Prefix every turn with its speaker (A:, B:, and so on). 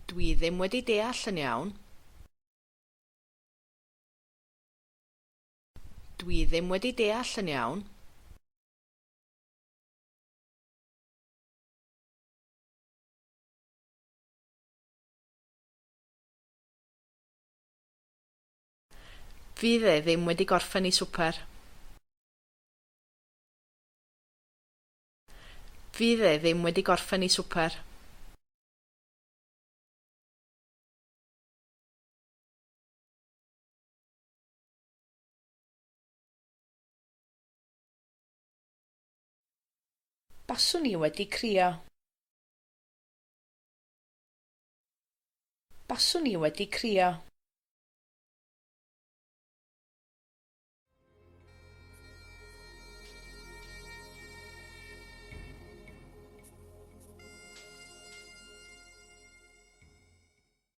A: Dwi ddim wedi deall yn iawn. Dwi ddim wedi deall yn iawn. Fydd e ddim wedi gorffen ei swper. Fydd e ddim wedi gorffen ei swper. Baswn i wedi crio. Baswn i wedi crio.